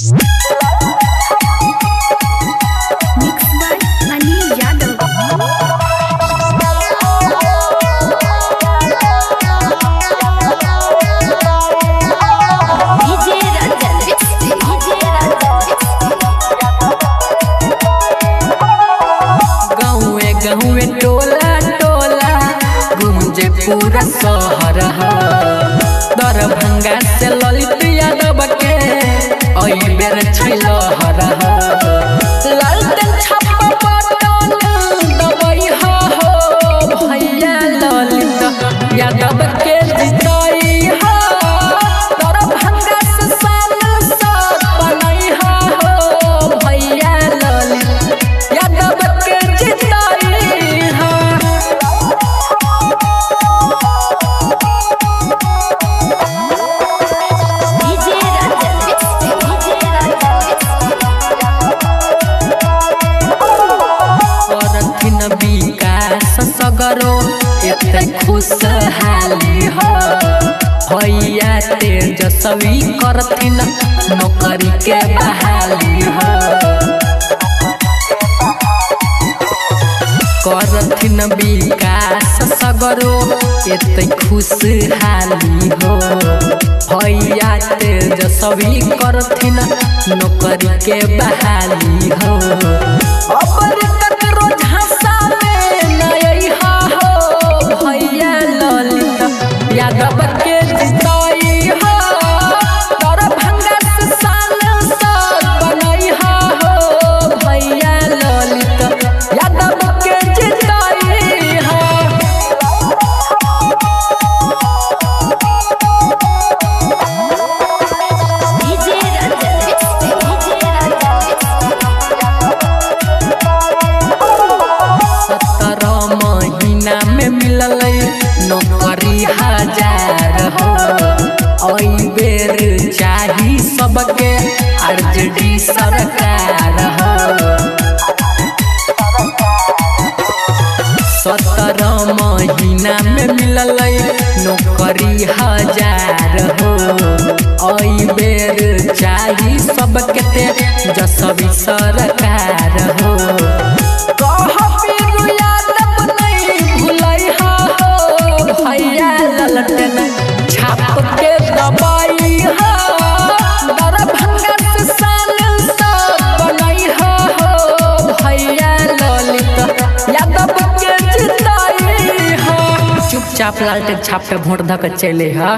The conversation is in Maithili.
Mix by Anil Yadav. DJ Ranjan, DJ Ranjan. गाँवे गाँवे टोला टोला गूंजे पूरा शहर ह। दरभंगा से ललित यादव के अई बेर छै लहर ह। लालटेन छाप बटन दबई हो भैया ललित यादव के जितई हो। दरभंगा से सांसद बनई हो भैया ललित यादव के जितई हो। DJ Ranjan, DJ Ranjan. करथिन विकास सगरो एते खुशहाली हो। भैया तेजस्वी करथिन नौकरी के बहाली हो। करथिन विकास सगरो एते खुशहाली हो। भैया तेजस्वी करथिन नौकरी के बहाली हो। अबर ककरो झांसा में नई हो भैया ललित यादव के जितई हो। दरभंगा से सांसद बनई हो भैया ललित यादव के जितई हो। DJ Ranjan, DJ Ranjan. 17 महीना में मिललै नौकरी हजार हो। अई बेर चाही सबके आरजेडी सरकार हो। 17 महीना में मिललै नौकरी हजार हो। अई बेर चाही सबके तेजस्वी सरकार हो। कह यादव नहीं भुलई हो भैया ललटन छाप के दबाई हो। दरभंगा से सांसद बनई हो भैया ललित यादव के जिताई हो। चुपचाप लालटेन छाप पे वोट धऽ के चले हा।